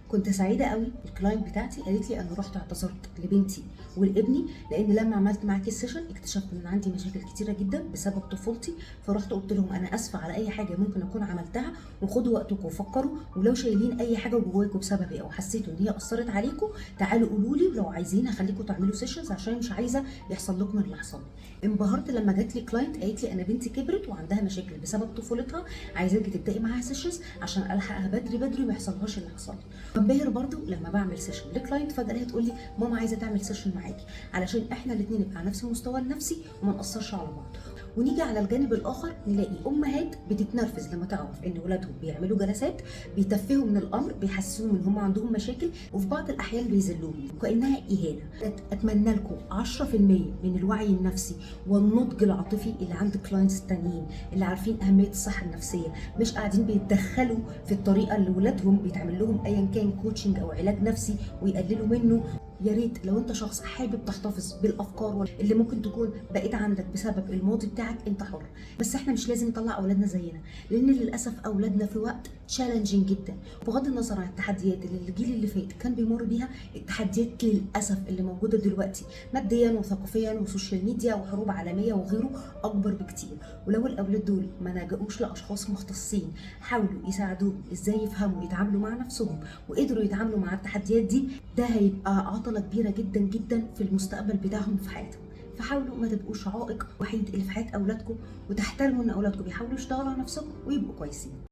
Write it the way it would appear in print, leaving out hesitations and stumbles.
كنت سعيدة قوي. ال client بتاعتي قالت لي: انا رحت اعتذرت لبنتي ولابني، لان لما عملت معاكي ال session اكتشفت ان عندي مشاكل كتيرة جدا بسبب طفولتي، فرحت قلت لهم انا اسفه على اي حاجة ممكن اكون عملتها، وخدوا وقتكم وفكروا، ولو شايلين اي حاجة جواكم بسببي او حسيتوا ان هي اثرت عليكم تعالوا قولوا لي، ولو عايزين اخليكم تعملوا sessions عشان مش عايزه يحصل لكم اللي حصل لي. انبهرت لما جات لي client قالت لي: انا بنتي كبرت وعندها مشاكل بسبب طفولتها، عايزاكي تبداي معاها sessions عشان الحقها بدري بدري وما يحصلهاش اللي حصل لي. بنبهر برضو لما بعمل session ل client فجاة تقول لي: ماما عايزه تعمل session معاكي علشان احنا الاثنين نبقى على نفس المستوى النفسي وما نقصرش على بعض. ونيجي على الجانب الاخر نلاقي امهات بتتنرفز لما تعرف ان ولادهم بيعملوا جلسات، بيتفهوا من الامر، بيحسسوهم ان هم عندهم مشاكل، وفي بعض الاحيان بيذلوهم وكانها اهانه. اتمنى لكم 10% من الوعي النفسي والنضج العاطفي اللي عند clients التانيين اللي عارفين اهمية الصحة النفسيه، مش قاعدين بيتدخلوا في الطريقة اللي ولادهم بيتعمل لهم ايا كان coaching او علاج نفسي ويقللوا منه. يا ريت لو انت شخص حابب تحتفظ بالافكار اللي ممكن تكون بقيت عندك بسبب الماضي بتاعك، انت حر، بس احنا مش لازم نطلع اولادنا زينا، لان للاسف اولادنا في وقت challenging جدا. بغض النظر عن التحديات اللي الجيل اللي فات كان بيمر بيها، التحديات للاسف اللي موجودة دلوقتي ماديا وثقافيا و social media وحروب عالمية وغيره اكبر بكتير. ولو الاولاد دول ما لجأوش لاشخاص مختصين حاولوا يساعدوهم ازاي يفهموا يتعاملوا مع نفسهم وقدروا يتعاملوا مع التحديات دي، ده هيبقى عطله كبيرة جدا جدا في المستقبل بتاعهم في حياتهم. فحاولوا ما تبقوش عائق وحيد اللي في حياة اولادكم، وتحترموا ان اولادكم بيحاولوا يشتغلوا على نفسهم ويبقوا كويسين.